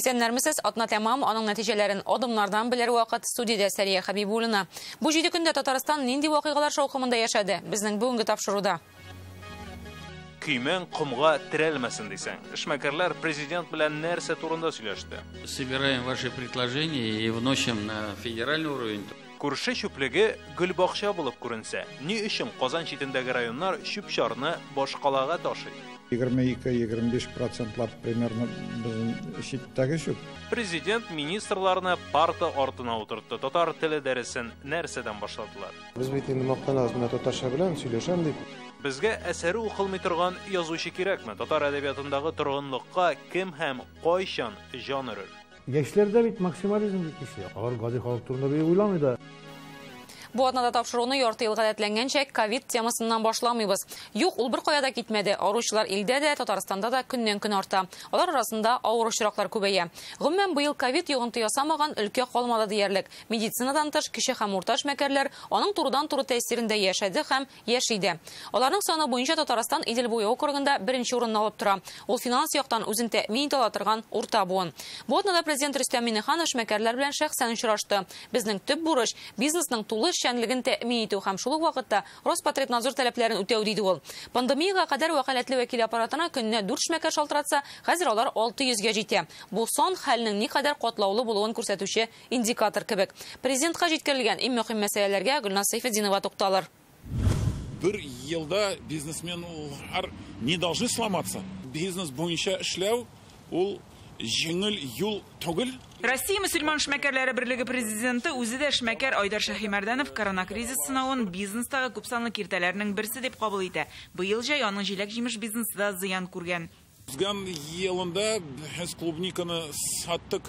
Исәннәрмесез, атна тәмам, аның нәтиҗәләрен адымнардан белер вакыт. Студиядә Сәрия Хәбибуллина. Бу 7 көндә Татарстан нинди вакыйгалар шаукымында яшәде? Безнең бүгенге тапшыруда. Көймәң комга терәлмәсен дисәң. Эшмәкәрләр президент белән нәрсә турында сөйләште? Собираем ваши предложения и вносим на федеральный уровень. Күрше чүплеге гөлбакча булып күренсә, ни өчен Казан читендәге районнар чүп-чарны башкалага ташый? 22-25% примерно безнең читтәге чүп. Президент министрларны парта артына утыртты. Татар теле дәресен нәрсәдән башладылар? Без бит инде мактанабыз, менә татарча беләм, сөйләшәм дип. Безгә әсәре укылмый торган язучы кирәкме? Татар әдәбиятындагы торгынлыкка кем һәм кайчан җан өрер? Яшьләрдә бит максимализм бик көчле. Алар гади халык турында бик уйламый да. Бу атнада тапшыруны ярты ел гадәтләнгәнчә ковид темасыннан башламыйбыз. Юк, ул бер кая да китмәде. Авыручылар илдә дә, Татарстанда да көннән-көн арта. Алар арасында авыр очраклар күбәя. Гомумән, быел ковид йогынты ясамаган өлкә калмады диярлек. Медицинадан тыш кече һәм урта эшмәкәрләр аның турыдан-туры тәэсирендә яшәде һәм яши дә. Аларның саны буенча Татарстан Идел буе округында беренче урынны алып тора. Ул финанс яктан үзен тәэмин итә ала торган урта буын. Бу атнада президент Рөстәм Миңнеханов эшмәкәрләр белән шәхсән очрашты. Безнең төп бурыч бизнесның тулы эшчәнлеген тәэмин итү һәм шул ук вакытта Роспотребнадзор таләпләрен үтәү, диде ул. Пандемиягә кадәр вәкаләтле вәкил аппаратына көненә 4 эшмәкәр шалтыратса, хәзер алар 600гә җитә. Бу сан хәлнең никадәр катлаулы булуын күрсәтүче индикатор кебек. Президентка җиткерелгән иң мөһим мәсьәләләргә Гөлназ Сәйфетдинова тукталыр. Бер елда бизнесменлар не должны сломаться. Бизнес буенча эшләү ул җиңел юл түгел. Россия мөселман эшмәкәрләре берлеге президенты үзе дә эшмәкәр Айдар Шаһимәрдәнов коронакризис сынавын бизнестагы күпсанлы киртәләрнең берсе дип кабул итә. Быел җәй аның җиләк-җимеш бизнесы да зыян күргән. Узган елында без клубниканы саттык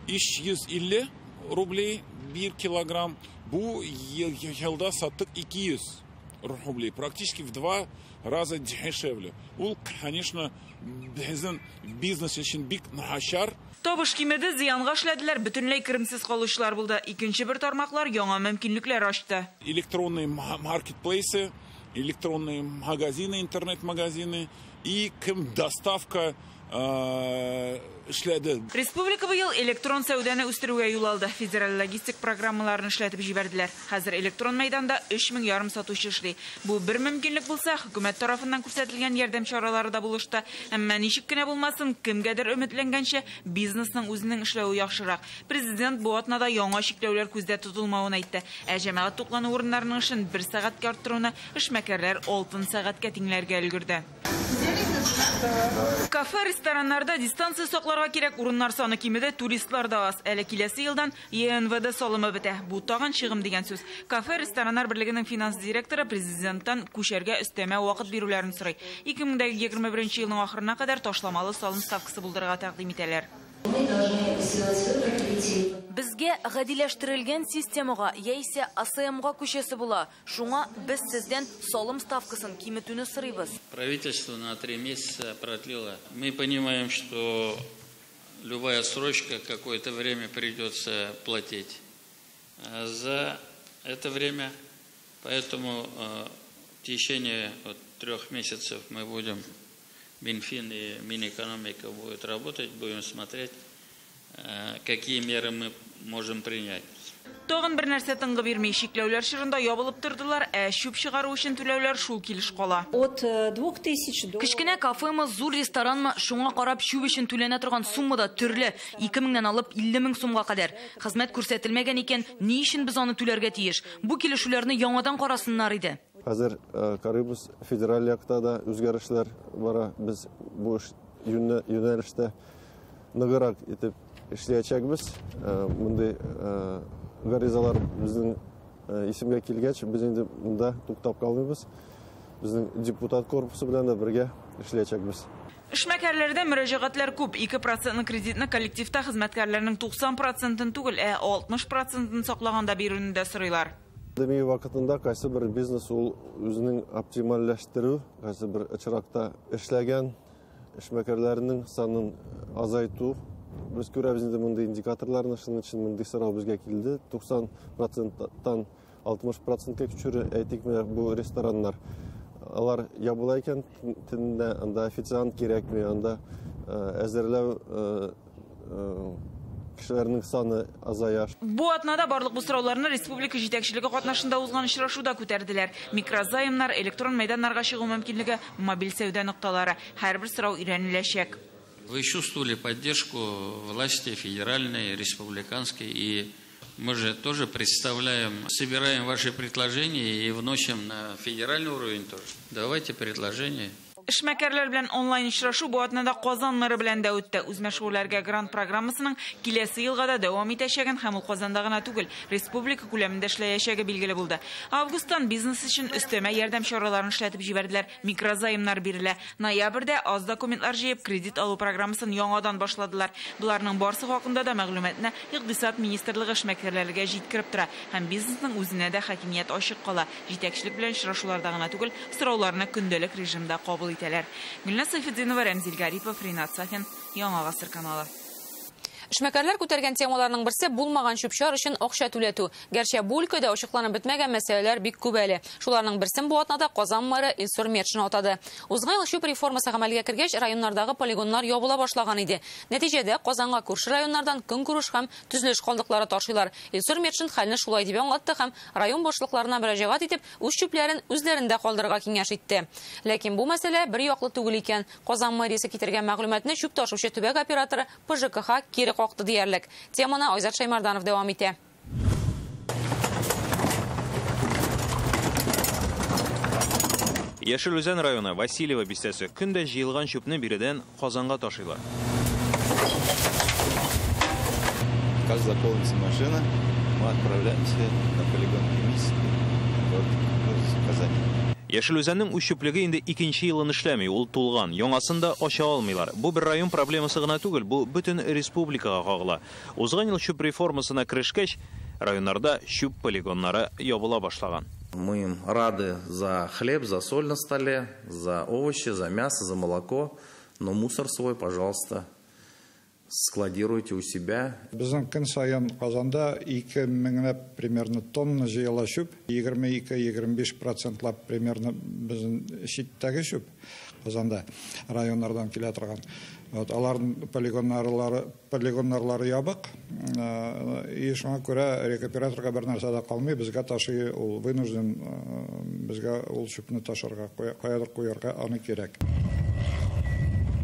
350 рублей 1 килограмм. Бу елда саттык 200 рублей, практически в 2 раза дешевле. Ул, конечно, безнең бизнес өчен бик начар. Табыш кимеде, зыянга эшләделәр, бөтенләй керемсез калучылар булды. Икенче бер тармаклар яңа мөмкинлекләр ачты. Электронные маркетплейсы, электронные магазины, интернет-магазины и кем доставка эшләде. Республика быел электрон сәүдәне үстерүгә юл алды. Федераль логистик программаларын эшләтеп җибәрделәр. Хәзер электрон мәйданда 3500 сатучы эшли. Бу бер мөмкинлек булса, хөкүмәт тарафыннан күрсәтелгән ярдәм чаралары да булышты. Әмма ничек кенә булмасын, кемгәдер өметләнгәнчә бизнесның үзенең эшләве яхшырак. Президент бу атнада яңа чикләүләр күздә тотылмавын әйтте. Ә җәмәгать туклану урыннарының эшен 1 сәгатькә арттыруны эшмәкәрләр алтын сәгатькә тиңләргә өлгерде. Кафе, рестораннарда дистанция сакларга кирәк, урыннар саны кимеде, туристлар да аз. Әле киләсе елдан ЕНВД салымы бетә. Бу тагын чыгым дигән сүз. Кафе, рестораннар берлегенең финанс директоры президенттан күчәргә өстәмә вакыт бирүләрен сорый. 2021 елның ахырына кадәр ташламалы салым ставкасы булдырырга тәкъдим итәләр. Безгә гадиләштерелгән системага яисә АСМга күчәсе була. Шуңа без сездән салым ставкасын киметүне сорыйбыз. Правительство на 3 месяца продлило. Мы понимаем, что любая срочка какое-то время придется платить за это время. Поэтому в течение 3 месяцев мы будем, Минфин и Минэкономика будут работать, будем смотреть, какие меры мы можем принять. Тагын бер нәрсә тынгы бирми, чикләүләр чорында ябылып тордылар, ә чүп чыгару өчен түләүләр шул килеш кала. От 2000 до Кечкенә кафемы, зур ресторанмы, шуңа карап чүп өчен түләнә торган сумма да төрле, 2000-нән алып 50 000 сумга кадәр. Хезмәт күрсәтелмәгән икән, ни өчен без аны түләргә тиеш? Бу килешүләрне яңадан карасыннар иде. Хәзер карыйбыз, федераль якта да үзгәрешләр бара. Без бу юнәлештә ныграк итеп эшләячәкбез. Мондый гаризалар безнең исемгә килгәч, без инде монда туктап калмыйбыз. Безнең депутат корпусы белән дә бергә эшләячәкбез. Эшмәкәрләрдә мөрәҗәгатьләр күп. 2% кредитны коллективта хезмәткәрләрнең 90% түгел, ә 60% саклаганда бирүне дә сорыйлар. Пандемия вакытында кайсы бер бизнес ул үзенең оптимальләштерү, кайсы бер очракта эшләгән эшмәкәрләрнең санын азайту. Без күрәбез инде мондый индикаторларны, шуның өчен мондый сорау безгә килде. 90%-тан 60%-ка күчерү, әйтик, менә бу рестораннар. Алар ябыла икән, төнлә анда официант кирәкми, анда әзерләү кешеләрнең саны азая. Бу атнада барлык бу сорауларны республика җитәкчелеге катнашында узган очрашуда күтәрделәр. Микрозаймнар, электрон мәйданнарга чыгу мөмкинлеге, мобиль сәүдә нокталары. Һәрбер сорау өйрәнеләчәк. Вы чувствовали поддержку власти федеральной, республиканской, и мы же тоже представляем, собираем ваши предложения и вносим на федеральный уровень тоже. Давайте предложения. Эшмәкәрләр белән онлайн очрашу бу атнада Казан мэры белән дә үтте. Үзмәшгульләргә грант программасының киләсе елга да дәвам итәчәген һәм ул Казанда гына түгел, республика күләмендә эшләячәге билгеле булды. Августтан бизнес өчен өстәмә ярдәм чараларын эшләтеп җибәрделәр, микрозаймнар бирелә. Ноябрьдә аз документлар җыеп кредит алу программасын яңадан башладылар. Буларның барсы хакында да мәгълүматны Икътисад министрлыгы эшмәкәрләргә җиткереп тора һәм бизнесның үзенә дә хакимият ачык кала. Җитәкчелек белән очрашуларда гына түгел, сорауларны көндәлек режимда кабул итәләр. Гөлназ Сайфетдинова, Рәмзил Гарипов, Ринат Сафин, Яңа Гасыр каналы. Эшмәкәрләр күтәргән темаларның берсе булмаган чүп-чар өчен акча түләтү. Гәрчә бу өлкәдә ачыкланып бетмәгән мәсьәләләр бик күп әле. Шуларның берсен бу атнада Казан мэры Илсур Метшин атады. Узган ел чүп реформасы гамәлгә кергәч, районнардагы полигоннар ябыла башлаган иде. Нәтиҗәдә Казанга күрше районнардан көнкүреш һәм төзелеш калдыклары ташыйлар. Илсур Метшин хәлне шулай дип аңлатты һәм район башлыкларына мөрәҗәгать итеп, үз чүпләрен үзләрендә калдырырга киңәш итте. Ләкин бу мәсьәлә бер яклы түгел икән. Казан мэриясе китергән мәгълүматны чүп ташучы төбәк операторы ПЖКХ кире какты диярлек. Теманы Айзат Шаймарданов дәвам итә. Яшел Үзән районы Васильево бистәсе көндә җыелган чүпне биредән Казанга ташыйлар. Как заполнится машина, мы отправляемся на полигон химический, город Казань. Яшел Үзәннең үз чүплеге инде икенче елын эшләми, ул тулган, яңасын да ача алмыйлар. Бу бер район проблемасы гына түгел, бу бөтен республикага кагыла. Узган ел чүп реформасына керешкәч, районнарда чүп полигоннары ябыла башлаган. Мы им рады за хлеб, за соль на столе, за овощи, за мясо, за молоко, но мусор свой, пожалуйста, складируйте у себя. Безнең көн саен Казанда 2000 примерно тонна җыела чүп, 22-25% примерно безнең читтәге чүп Казанда районнардан килә торган. Вот аларның полигоннарлары ябык. И шуңа күрә рекуператорга бер нәрсә дә калмый, безгә ташый, ул вынужден безгә ул чүпне ташырга, каядыр куярга аны кирәк.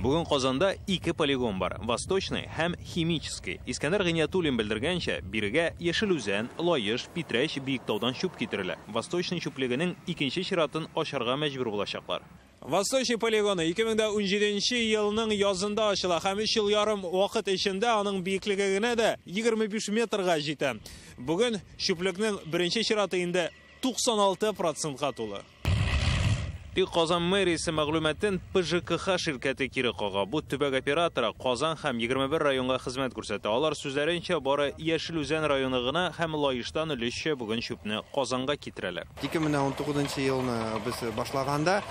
Бүген Казанда ике полигон бар: Восточный һәм Химический. Искәндәр Гыйниятуллин белдергәнчә, бирегә Яшел Үзән, Лаеш, Питрәч, Биектаудан чүп китерелә. Восточный чүплегенең икенче чиратын ачарга мәҗбүр булачаклар. Восточный полигоны 2017 елның язында ачыла һәм 3 ел ярым вакыт эчендә аның биеклеге генә дә 25 метрга җитә. Бүген чүплекнең беренче чираты инде 96%-ка тулы. Тик Казан мэриясе мәгълүматын ПЖКХ ширкәте кире кага. Бу төбәк операторы Казан һәм 21 районга хезмәт күрсәтә. Алар сүзләренчә, бары Яшел Үзән районы гына һәм Лаештан өлешчә бүген чүпне Казанга китерәләр. 2019 елны без башлаганда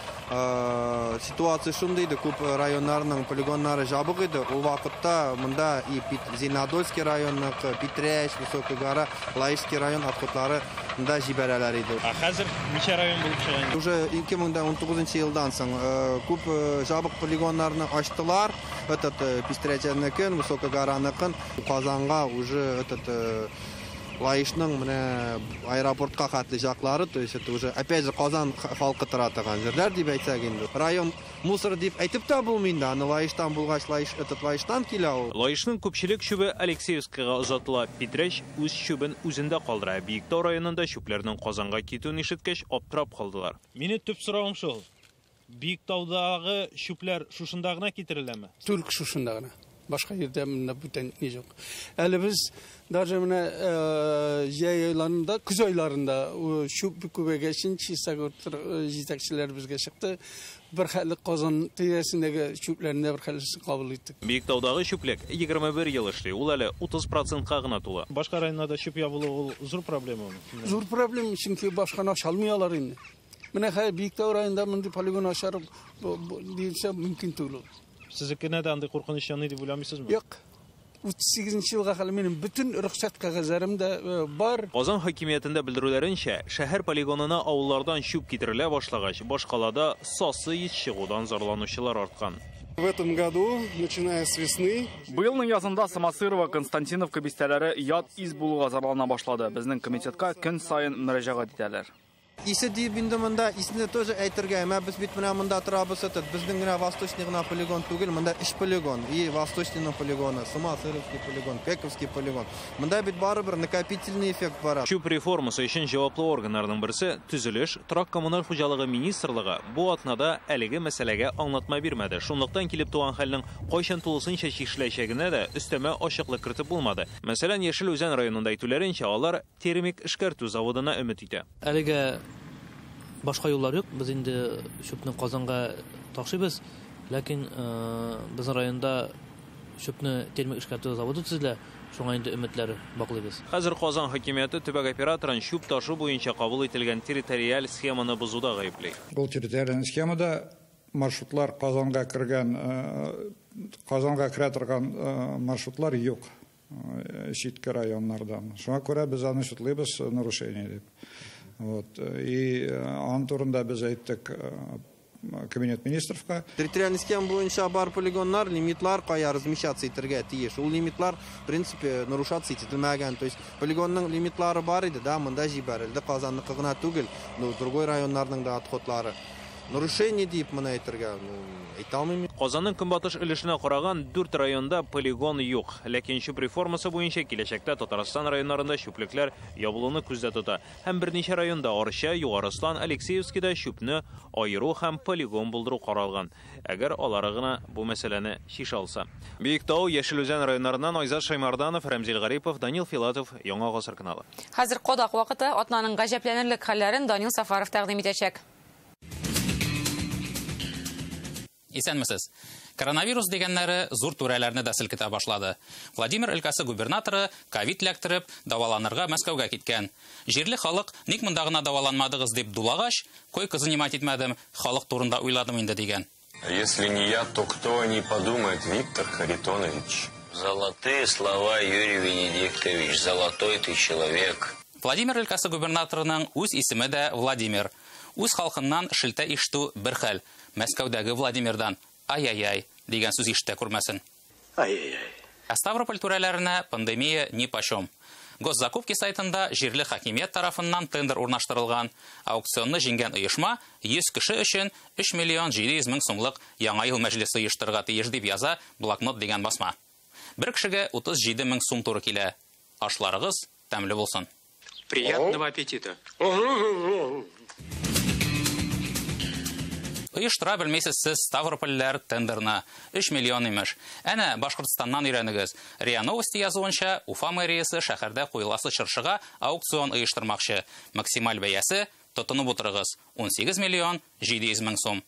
ситуация шундый иде, күп районнарның полигоннары ябык иде. Ул вакытта монда и Зеленодольский районныкы, Питрәч, Высокая Гора, Лаешский район отходлары монда җибәрәләр иде. Ә хәзер ничә район булып чыга? Уже 2019 елдан соң күп ябык полигоннарны ачтылар. Этот Пестрячныкын, Высокая Гораныкын, Казанга уже этот Лаешның менә аэропортка хәтле жаклары, то есть это уже опять же Казан халкы тора торган җирләр дип әйтсәк инде. Район мусор дип әйтеп тә булмый инде, аны Лаештан булгач, Лаеш, этот Лаештан килә ул. Лаешның күпчелек чүбе Алексеевскага озатыла. Питрәч үз чүбен үзендә калдыра. Биектау районында чүпләрнең Казанга китүен ишеткәч, аптырап калдылар. Мине төп соравым шул. Биектаудагы чүпләр шушында гына китереләме? Түлк шушында гына. Башка җирдә менә бүтән ни юк. Әле без даже менә җәй айларында, көз айларында чүп күбәйгәч, Чистагород җитәкчеләр безгә чыкты. Бер хәлле Казан тирәсендәге чүпләрне бер хәллесен кабул иттек. Биектаудагы чүплек 21 ел эшли. Ул әле 30%-ка гына тулы. Башка районнарда чүп ябылу ул зур проблемамы? Зур проблема, чөнки башканы ача алмый алар инде. Менә хәзер Биектау районында мондый полигон ачар диелсә мөмкин түгел. Сезнекенә дә андый куркыныч яный дип уйламыйсызмы? Юк. 38 елга хәле минем бөтен рөхсәт кәгазьләрем дә бар. Казан хакимиятендә белдерүләренчә, шәһәр полигонына авыллардан чүп китерелә башлагач, башкалада сасы ис чыгудан зарланучылар арткан. В этом году, начиная с весны. Быелның язында Самосырова, Константиновка бистәләре ят из булуга зарлана башлады. Безнең комитетка көн саен мөрәҗәгать итәләр. Исе дип инде монда исне тоже әйтергә, әмма без бит менә монда торабыз, этот безнең генә Восточный гына полигон түгел, монда өч полигон. И Восточный полигоны, Самосыровский полигон, Кековский полигон. Монда бит барыбер накопительный эффект бара. Чүп реформасы өчен җаваплы органнарның берсе Төзелеш, торак-коммуналь хуҗалыгы министрлыгы бу атнада әлеге мәсьәләгә аңлатма бирмәде. Шунлыктан килеп туган хәлнең кайчан тулысынча чишеләчәгенә дә өстәмә ачыклык кертеп булмады. Мәсәлән, Яшел Үзән районында әйтүләренчә, алар термик эшкәртү заводына өмет итә. Әлегә башка юллар юк, без инде чүпне Казанга ташыйбыз, ләкин безнең районда чүпне термик эшкәртү заводы төзелә, шуңа инде өметләр баглыйбыз. Хәзер Казан хакимияте төбәк операторын чүп ташу буенча кабул ителгән территориаль схеманы бозуда гаепли. Бу территориаль схемада маршрутлар Казанга кергән, Казанга керә торган маршрутлар юк читке районнардан. Шуңа күрә без аны шутлыйбыз нарушение дип. Вот. И аның турында без әйттек кабинет министровка. Территориальный схема буенча бар полигоннар, лимитлар кая размещаться итәргә тиеш. Ул лимитлар, в принципе, нарушаться ителмәгән. То есть полигонның лимитлары бар иде, да, монда җибәрелде. Казанныкы гына түгел, но другой районнарның да отходлары. Нарушение дип моны әйтергә, ну, әйтә алмыйм. Казанның көнбатыш өлешенә караган 4 районда полигон юк. Ләкин чүп реформасы буенча киләчәктә Татарстан районнарында чүплекләр ябылуны күздә тота. Һәм берничә районда Арча, Югары Ослан, Алексеевскийда чүпне аеру һәм полигон булдыру каралган. Әгәр алары гына бу мәсьәләне чишә алса. Биектау, Яшел Үзән районнарыннан Айзат Шаймарданов, Рәмзил Гарипов, Данил Филатов, Яңа Гасыр каналы. Хәзер кодак вакыты, атнаның гаҗәпләнерлек хәлләрен Данил Сафаров тәкъдим итәчәк. Исәнмесез. Коронавирус дигәннәре зур түрәләрне дә селкетә башлады. Владимир өлкәсе губернаторы ковид эләктереп, дәваланырга Мәскәүгә киткән. Җирле халык ник монда гына дәваланмадыгыз дип дулагач, койка занимать итмәдем, халык турында уйладым инде дигән. Если не я, то кто о ней подумает, Виктор Харитонович? Золотые слова, Юрий Венедиктович, золотой ты человек. Владимир өлкәсе губернаторының үз исеме дә Владимир. Үз халкыннан шелтә ишетү бер хәл. Мәскәүдәге Владимирдан ай-яй-яй дигән сүз ишетә күрмәсен. Ай-яй-яй. Ә Ставрополь түрәләренә пандемия нипочем. Госзакупки сайтында җирле хакимият тарафыннан тендер урнаштырылган. Аукционны җиңгән оешма 100 кеше өчен 3 миллион 700 мең сумлык яңа ел мәҗлесе оештырырга тиеш дип яза Блокнот дигән басма. Бер кешегә 37 мең сум туры килә. Ашларыгыз тәмле булсын. Приятного аппетита. Оештыра белмейсез сез Ставропольләр тендерны. 3 миллион имеш. Әнә Башкортстаннан өйрәнегез. РИА Новости язуынча, Уфа мэриясе шәһәрдә куеласы чыршыга аукцион оештырмакчы. Максималь бәясе тотынып утырыгыз 18 миллион 700 мең сум.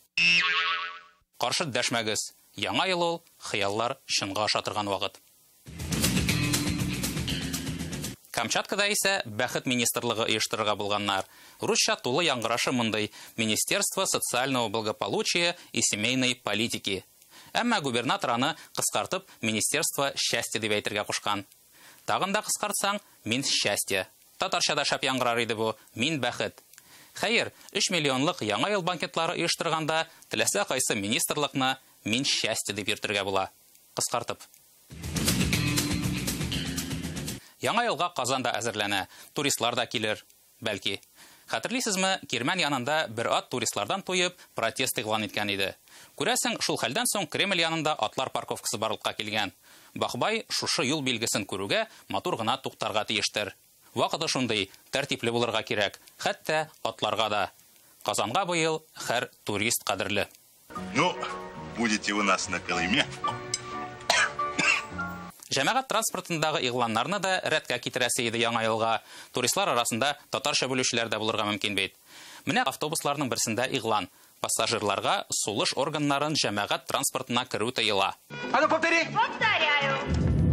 Каршы дәшмәгез. Яңа ел ул хыяллар чынга аша торган вакыт. Камчаткада исә Бәхет министрлыгы оештырырга булганнар. Русча тулы яңгырашы мондый: Министерство социального благополучия и семейной политики. Әмма губернатор аны кыскартып Министерство счастья дип әйтергә кушкан. Тагын да кыскартсаң, Мин счастье. Татарча да шәп яңгырар иде бу, Мин бәхет. Хәер, 3 миллионлык яңа ел банкетлары оештырганда теләсә кайсы министрлыкны Мин счастье дип йөртергә була. Кыскартып. Яңа елга Казанда әзерләнә. Туристлар да килер, бәлки. Хәтерлисезме, Кирмән янында бер ат туристлардан туеп протест игълан иткән иде. Күрәсең, шул хәлдән соң Кремль янында атлар парковкасы барлыкка килгән. Бахбай шушы юл билгесен күрүгә матур гына туктарга тиештер. Вакыты шундый, тәртипле булырга кирәк, хәтта атларга да. Казанга быел һәр турист кадерле. Ну, будете у нас на Колыме. Җәмәгать транспортындагы игъланнарны да рәткә китерәсе иде яңа елга. Туристлар арасында татарча белүчеләр дә булырга мөмкин бит. Менә автобусларның берсендә игълан. Пассажирларга сулыш органнарын җәмәгать транспортына керү тыела. А ну повтори. Повторяю.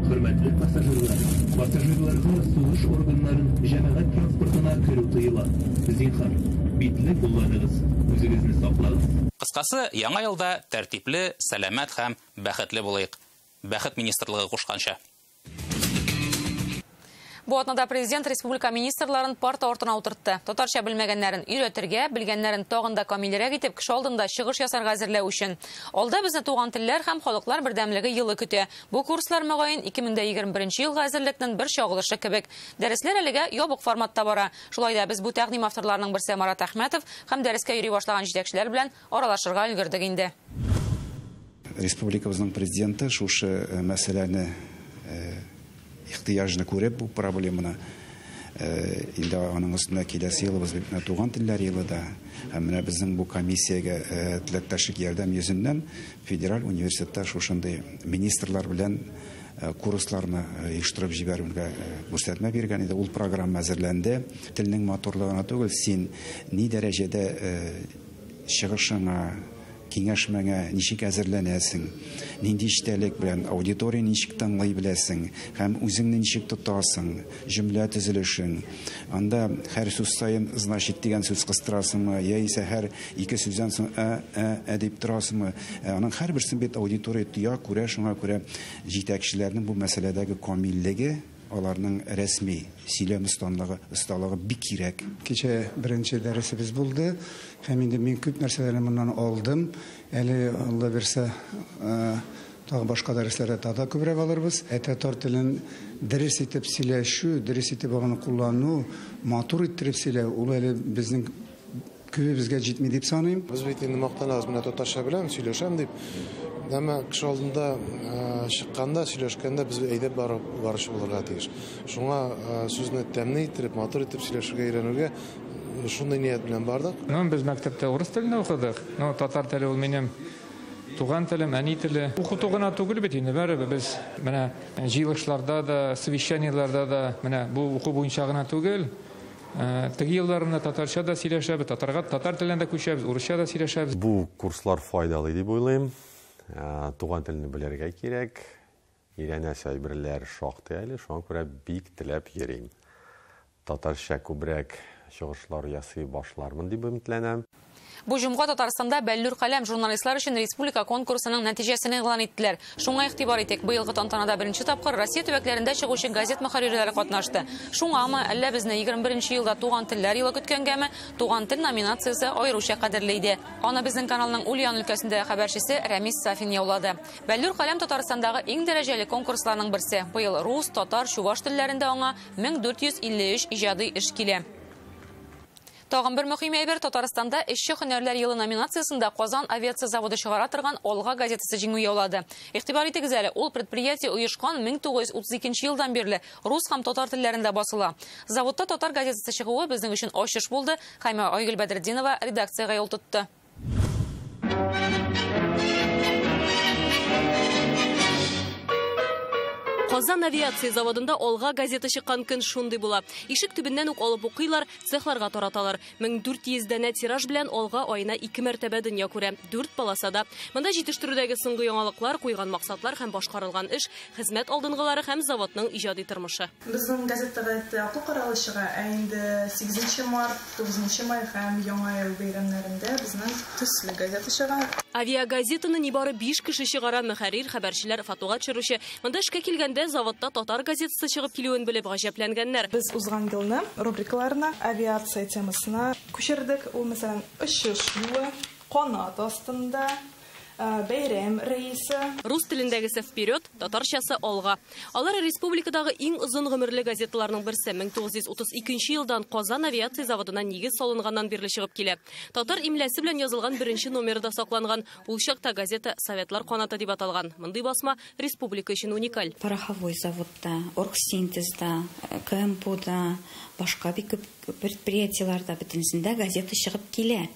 Хөрмәтле пассажирлар, пассажирларга сулыш органнарын җәмәгать транспортына керү тыела. Зинһар, битлек кулланыгыз, үзегезне саклагыз. Кыскасы, яңа елда тәртипле, сәламәт һәм бәхетле булыйк. Бәхет министрлыгы кушканча. Бу атнада президент республика министрларын парта артына утыртты. Татарча белмәгәннәрен өйрәтергә, белгәннәрен тагын да камилрәк итеп кеше алдында чыгыш ясарга әзерләү өчен. Алда безне туган телләр һәм халыклар бердәмлеге елы көтә. Бу курслар мөгаен 2021 елга әзерлекнең бер чагылышы кебек. Дәресләр әлегә ябык форматта бара. Шулай да без бу тәкъдим авторларының берсе Марат Әхмәтов һәм дәрескә йөри башлаган җитәкчеләр белән аралашырга өлгердек инде. Республикабызның президенты шушы мәсьәләне ихтыяҗны күреп бу проблеманы инде аның өстенә киләсе елыбыз бит менә туган телләр елы да һәм менә безнең бу комиссиягә теләктәшлек ярдәм йөзеннән федераль университетта шушындый министрлар белән курсларны оештырып җибәрүгә күрсәтмә биргән иде. Ул программа әзерләнде. Телнең матурлыгына түгел, син ни дәрәҗәдә чыгышыңа, киңәшмәңә ничек әзерләнәсең, нинди эчтәлек белән аудитория ничек тыңлый беләсең һәм үзеңне ничек тотасың, җөмлә төзелешең. Анда һәр сүз саен значит дигән сүз кыстырасыңмы, яисә һәр ике сүздән соң ә, ә, ә дип торасыңмы? Аның һәрберсен бит аудитория тоя, күрә, шуңа күрә җитәкчеләрнең бу мәсьәләдәге камиллеге, аларның рәсми сөйләм осталыгы бик кирәк. Кичә беренче дәресебез булды һәм инде мин күп нәрсәләрне моннан алдым. Әле Алла бирсә, тагы башка дәресләрдә тагы да күбрәк алырбыз. Ә татар телен дөрес итеп сөйләшү, дөрес итеп аны куллану, матур иттереп сөйләү, ул әле безнең күбебезгә җитми дип саныйм. Без бит инде мактанабыз, менә татарча беләм, сөйләшәм дип. Әмма кеше алдында чыкканда, сөйләшкәндә без әйдәп баручы булырга тиеш. Шуңа сүзне тәмле итеп, матур итеп сөйләшергә өйрәнүгә шундый ният белән бардык. Ну, без мәктәптә урыс телен укыдык. Но татар теле ул минем туган телем, әни теле. Укыту гына түгел бит инде, барыбер без менә җыелышларда да, совещаниеларда да менә бу уку буенча гына түгел. Теге елларында татарча да сөйләшәбез, татар теленә дә күчәбез, урысча да сөйләшәбез. Бу курслар файдалы дип уйлыйм. Туган телне белергә кирәк. Өйрәнәсе әйберләр шактый әле, шуңа күрә бик теләп йөрим. Татарча күбрәк чыгышлар ясый башлармын дип өметләнәм. Бу җомга Татарстанда Бәллүр каләм журналистлар өчен республика конкурсының нәтиҗәсен игълан иттеләр. Шуңа игътибар итик, быелгы тантанада беренче тапкыр Россия төбәкләрендә чыгучы газет мөхәррирләре катнашты. Шуңамы, әллә безне 21 елда туган телләр елы көткәнгәме, туган тел номинациясе аеруча кадерле иде. Аны безнең каналның Ульян өлкәсендә хәбәрчесе Рәмис Сафин яулады. Бәллүр каләм Татарстандагы иң дәрәҗәле конкурсларның берсе. Быел рус, татар, чуваш телләрендә аңа 1453 иҗади эш килә. Тагын бер мөһим әйбер: Татарстанда эшче һөнәрләр елы номинациясендә Казан авиация заводы чыгара торган Алга газетасы җиңү яулады. Игътибар итегез әле, ул предприятие оешкан 1932 елдан бирле рус һәм татар телләрендә басыла. Заводта татар газетасы чыгуы безнең өчен ачыш булды. Һәм Айгөл Бәдретдинова редакциягә юл тотты. Казан авиация заводында Алга газета чыккан көн шундый була. Ишек төбеннән үк алып укыйлар, цехларга тараталар. 1400 данә тираж белән Алга аена 2 мәртәбә дөнья күрә. 4 полосада. Монда җитештерүдәге соңгы яңалыклар, куйган максатлар һәм башкарылган эш, хезмәт алдынгылары һәм заводның иҗади тормышы. Безнең газета гадәттә акыл каралы чыга, ә инде 8 март, 9 май һәм Яңа ел бәйрәмнәрендә безнең төсле газета чыга. Авиагазетаны нибары 5 кеше чыгара: мөхәррир, хәбәрчеләр, фотога төшерүче. Монда эшкә килгәндә заводта татар газетасы чыгып килүен белеп гаҗәпләнгәннәр. Без узган елны рубрикаларны авиация темасына күчердек. Ул, мәсәлән, очыш юлы, канат астында, бәйрәм рейсы. Рус телендәгесе «Вперед», татарчасы «Алга». Алар республикадагы иң озын гомерле газеталарның берсе. 1932 елдан Казан авиация заводына нигез салынганнан бирле чыгып килә. Татар имләсе белән язылган беренче номеры да сакланган. Ул чакта газета «Советлар канаты» дип аталган. Мондый басма республика өчен уникаль. Пороховой заводта, оргсинтезда, КМПда, башка бик күп предприятиеларда бөтенесендә газета чыгып килә.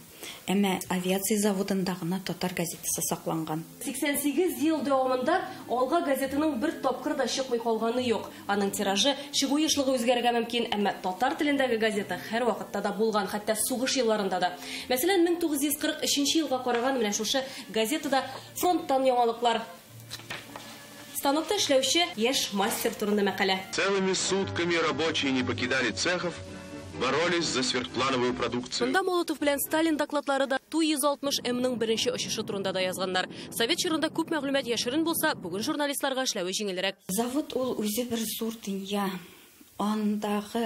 Әмма авиация заводында гына татар газетасы сакланган. 88 ел дәвамында Алга газетының бер тапкыр да чыкмый калганы юк. Аның тиражы, чыгу ешлыгы үзгәрергә мөмкин, әмма татар телендәге газета һәр вакытта да булган, хәтта сугыш елларында да. Мәсәлән, 1943 елга караган менә шушы газетада фронттан яңалыклар. Станокта эшләүче яшь мастер турында мәкалә. Целыми сутками рабочие не покидали цехов, боролись за сверхплановую продукцию. Монда Молотов белән Сталин докладлары да Ту-160Мның беренче очышы турында да язганнар. Совет чорында күп мәгълүмат яшерен булса, бүген журналистларга эшләве җиңелрәк. Завод ул үзе бер зур дөнья. Андагы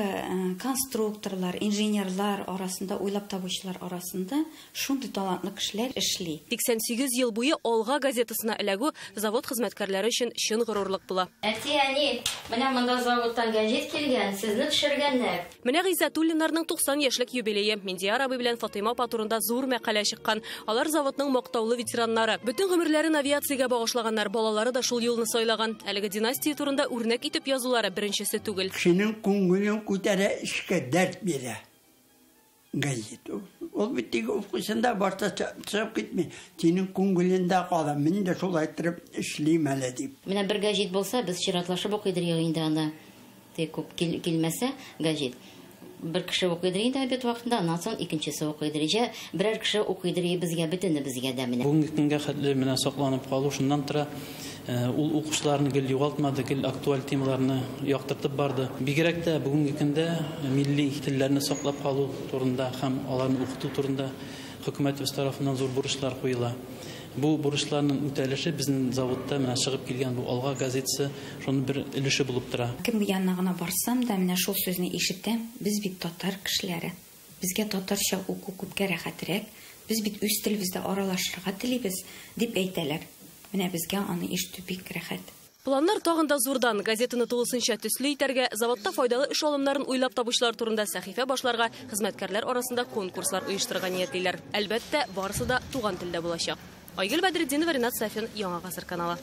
конструкторлар, инженерлар арасында, уйлап табучылар арасында шундый талантлы кешеләр эшли. 88 ел буе Алга газетасына эләгү завод хезмәткәрләре өчен чын горурлык була. Әти, әни, менә монда заводтан гәзит килгән, сезне төшергәннәр. Менә Гыйззәтуллиннарның 90 яшьлек юбилее. Миндияр абый белән Фатыйма апа турында зур мәкалә чыккан. Алар заводның мактаулы ветераннары. Бөтен гомерләрен авиациягә багышлаганнар, балалары да шул юлны сайлаган. Әлеге династия турында үрнәк итеп язулары беренчесе түгел. Күңелен күтәрә, эшкә дәрт бирә газет. Ул бит тик укысында башта чыгып китми. Синең күңелендә кала. Мин дә шулай итеп эшлим әле дип. Менә бер гәҗит булса, без чиратлашып укыйдыр инде анда. Тик күп килмәсә гәҗит. Бер кеше укыйдыр инде обед вакытында, аннан соң икенчесе укыйдыр. Җә берәр кеше укыйдыр безгә, бөтенебезгә дә менә. Бүгенге көнгә хәтле менә сакланып калу шуннан тора. Ул укучыларны гел югалтмады, гел актуаль темаларны яктыртып барды. Бигрәк тә бүгенге көндә милли телләрне саклап калу турында һәм аларны укыту турында хөкүмәтебез тарафыннан зур бурычлар куела. Бу бурычларның үтәлеше безнең заводта менә чыгып килгән бу Алга газетасы шуның бер өлеше булып тора. Кем янына гына барсам да, менә шул сүзне ишетәм. Без бит татар кешеләре. Безгә татарча уку күпкә рәхәтрәк. Без бит үз телебездә аралашырга телибез, дип әйтәләр. Менә безгә аны ишетү бик рәхәт. Планнар тагын да зурдан. Газетаны тулысынча төсле итәргә, заводта файдалы эш алымнарын уйлап табучылар турында сәхифә башларга, хезмәткәрләр арасында конкурслар оештырырга ниятлиләр. Әлбәттә, барысы да туган телдә булачак. Айгөл Бәдретдинова, Ринат Сафин, Яңа Гасыр каналы.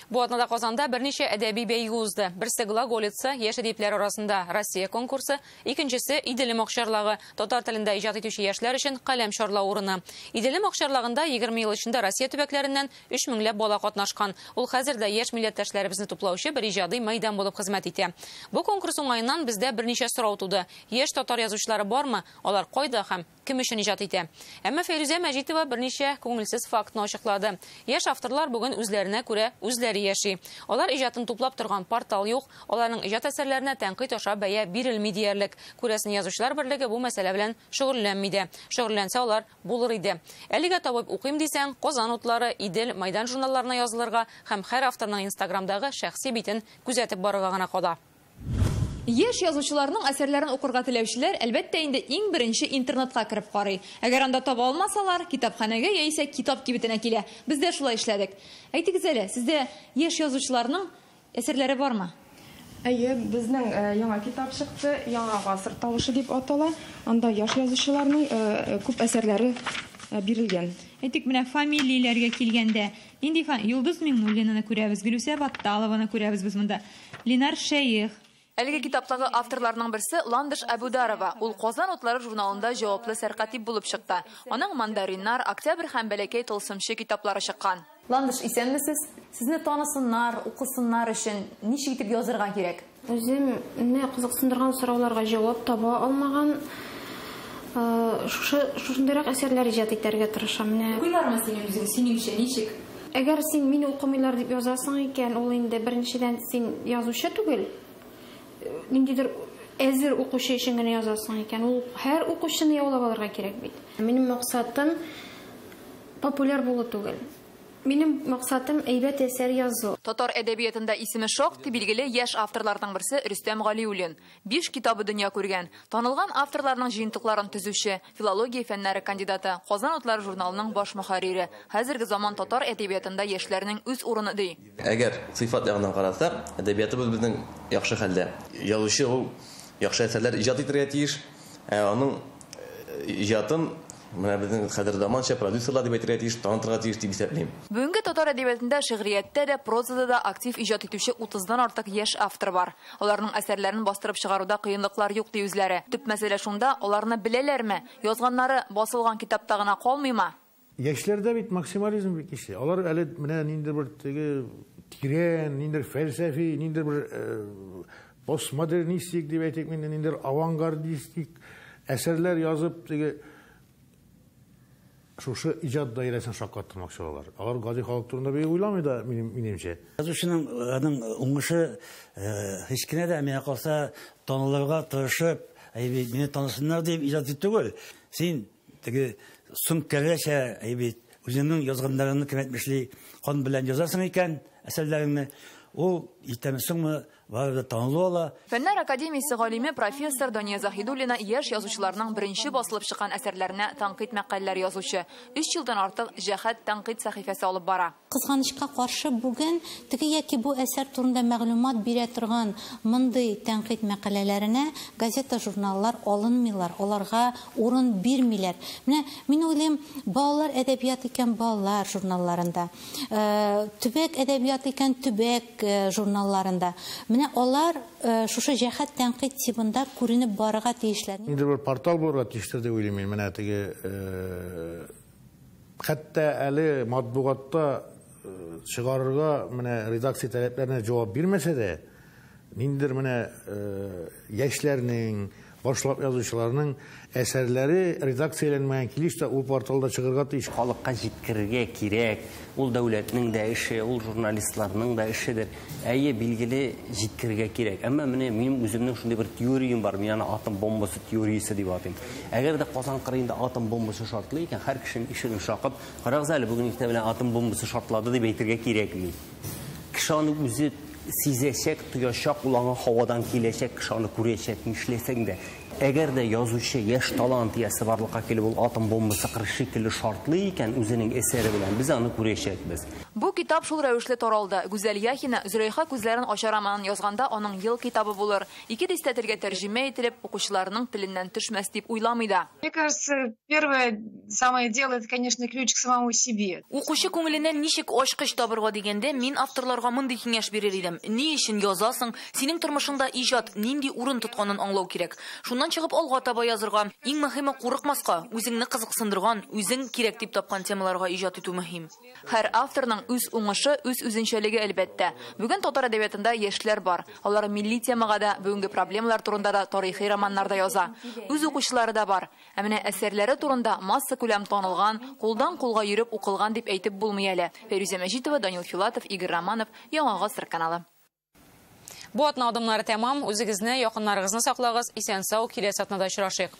Бу атнада Казанда берничә әдәби бәйге узды. Берсе Глаголица, яшь әдипләр арасында Россия конкурсы, икенчесе Иделем акчарлагы, татар телендә иҗат итүче яшьләр өчен каләм чарлау урыны. Иделем акчарлагында 20 ел эчендә Россия төбәкләреннән 3 меңләп бала катнашкан. Ул хәзер дә яшь милләттәшләребезне туплаучы бер иҗади мәйдан булып хезмәт итә. Бу конкурс уңаеннан бездә берничә сорау туды. Яшь татар язучылары бармы? Алар кайда һәм кем өчен иҗат итә? Әмма Фәйрүзә Мәҗитова берничә күңелсез фактны ачыклады. Яшь авторлар бүген үзләренә күрә үзләре яши. Алар иҗатын туплап торган портал юк, аларның иҗат әсәрләренә тәнкыйть аша бәя бирелми диярлек. Күрәсен, язучылар берлеге бу мәсьәлә белән шөгыльләнми дә. Шөгыльләнсә алар булыр иде. Әлегә табып укыйм дисәң, Казан утлары, Идел, Майдан журналларына язылырга һәм һәр авторның Инстаграмдагы шәхси битен күзәтеп барырга гына кала. Яшь язучыларның әсәрләрен укырга теләүчеләр, әлбәттә инде, иң беренче интернетка кереп карый. Әгәр анда таба алмасалар, китапханәгә яисә китап кибетенә килә. Без дә шулай эшләдек. Әйтегез әле, сездә яшь язучыларның әсәрләре бармы? Әйе, безнең яңа китап чыкты, Яңа гасыр тавышы дип атала. Анда яшь язучыларның күп әсәрләре бирелгән. Әйтик, менә фамилияләргә килгәндә, нинди Йолдыз Миңнуллинаны күрәбез, Гөлүсә Батталованы күрәбез без монда. Ленар Шәех. Әлеге китаптагы авторларның берсе Ландыш Әбүдарова. Ул Казан утлары журналында җаваплы сәркатип булып чыкты. Аның Мандариннар, Октябрь һәм Бәләкәй тылсымчы китаплары чыккан. Ландыш, исәнмесез? Сезне танысыннар, укысыннар өчен ничек итеп язырга кирәк? Үземне кызыксындырган сорауларга җавап таба алмаган шушындайрак әсәрләр иҗат итәргә тырышам. Укыйлармы синең үзең? Синеңчә ничек? Әгәр син мине укымыйлар дип язасың икән, ул инде беренчедән син язучы түгел. Ниндидер әзер укучы өчен генә язасың икән, ул һәр укучыны яулап алырга кирәк бит. Минем максатым популяр булу түгел. Минем максатым әйбәт әсәр язу. Татар әдәбиятында исеме шактый билгеле яшь авторларның берсе Рөстәм Галиуллин. 5 китабы дөнья күргән. Танылган авторларның җыентыкларын төзүче, филология фәннәре кандидаты, Казан утлары журналының баш мөхәррире. Хәзерге заман татар әдәбиятында яшьләрнең үз урыны ди. Әгәр сыйфат ягыннан карасак, әдәбиятыбыз безнең яхшы хәлдә. Язучы ул яхшы әсәрләр иҗат итәргә тиеш. Аның иҗатын менә безнең хәзер заманча продюсерлар дип әйтергә тиеш, танытырга тиеш дип исәплим. Бүгенге татар әдәбиятында шигърияттә дә, прозада да актив иҗат итүче 30-дан артык яшь автор бар. Аларның әсәрләрен бастырып чыгаруда кыенлыклар юк ди үзләре. Төп мәсьәлә шунда, аларны беләләрме? Язганнары басылган китапта гына калмыймы? Яшьләрдә бит максимализм бик көчле. Алар әле менә ниндидер бер теге тирән, ниндидер фәлсәфи, ниндидер бер постмодернистик дип әйтик, ниндидер авангардистик әсәрләр язып теге шушы иҗат даирәсен шаккаттырмакчы алар. Алар гади халык турында бик уйламый да, минемчә. Язучының аның уңышы һич кенә дә миңа калса танылырга тырышып, әйбит, мине танысыннар дип иҗат итү түгел. Син теге соң кәрәчә әйбит, үзеңнең язганнарыңны кем әйтмешли кан белән язасың икән, әсәрләреңне, Ул иртәме-соңмы барыбер танылу ала. Фәннәр академиясе галиме профессор Дания Заһидуллина яшь язучыларның беренче басылып чыккан әсәрләренә тәнкыйть мәкаләләр язучы. 3 елдан артык Җәһәт тәнкыйть сәхифәсе алып бара. Кызганычка каршы бүген теге яки бу әсәр турында мәгълүмат бирә торган мондый тәнкыйть мәкаләләренә газета-журналлар алынмыйлар, аларга урын бирмиләр. Менә мин уйлыйм, балалар әдәбияты икән балалар журналларында, төбәк әдәбияты икән төбәк журналларында. Менә алар шушы җәһәт тәнкыйть тибында күренеп барырга тиешләр. Инде бер портал булырга тиештер дип уйлыйм мин. Менә теге хәтта әле матбугатта чыгарырга менә редакция таләпләренә җавап бирмәсә дә, ниндидер менә яшьләрнең, башлап язучыларның әсәрләре редакцияләнмәгән килеш тә ул порталда чыгарга тиеш. Халыкка җиткерергә кирәк. Ул дәүләтнең дә эше, ул журналистларның да эшедер. Әйе, билгеле җиткерергә кирәк. Әмма менә минем үземнең шундый бер теориям бар. Мин аны атом бомбасы теориясе дип атыйм. Әгәр дә Казан кырыенда атом бомбасы шартлый икән, һәр кешенең ишеген шакып, карагыз әле, бүген иртә белән атом бомбасы шартлады дип әйтергә кирәкми. Кеше аны үзе сизәчәк, тоячак, ул аңа һавадан киләчәк, кеше аны күрәчәк, нишләсәң дә. Әгәр дә язучы яшь талант иясе барлыкка килеп, ул атом бомбасы кырык шикелле шартлый икән үзенең әсәре белән, без аны күрәчәкбез. Бу китап шул рәвешле таралды. Гүзәл Яхина Зөләйха күзләрен ача романын язганда аның ел китабы булыр. 2 дистә телгә тәрҗемә ителеп, укучыларның теленнән төшмәс дип уйламый да. Мне кажется, первое самое дело это, конечно, ключ к самому себе. Укучы күңеленнән ничек ачкыч табырга дигәндә, мин авторларга мондый киңәш бирер идем. Ни өчен язасың, синең тормышыңда иҗат нинди урын тотканын аңлау кирәк. Шуннан чыгып алга таба язырга. Иң мөһиме курыкмаска, үзеңне кызыксындырган, үзең кирәк дип тапкан темаларга иҗат итү мөһим. Һәр авторның үз уңышы, үз үзенчәлеге әлбәттә. Бүген татар әдәбиятында яшьләр бар. Алар милли темага да, бүгенге проблемалар турында да тарихи романнар да яза. Үз укучылары да бар. Ә менә әсәрләре турында масса күләм танылган, кулдан кулга йөреп укылган дип әйтеп булмый әле. Фәйрүзә Мәҗитова, Данил Филатов, Игорь Романов, Яңа Гасыр каналы. Бу атна адымнары тәмам. Үзегезне, якыннарыгызны саклагыз. Исән-сау, киләсе атнада очрашыйк.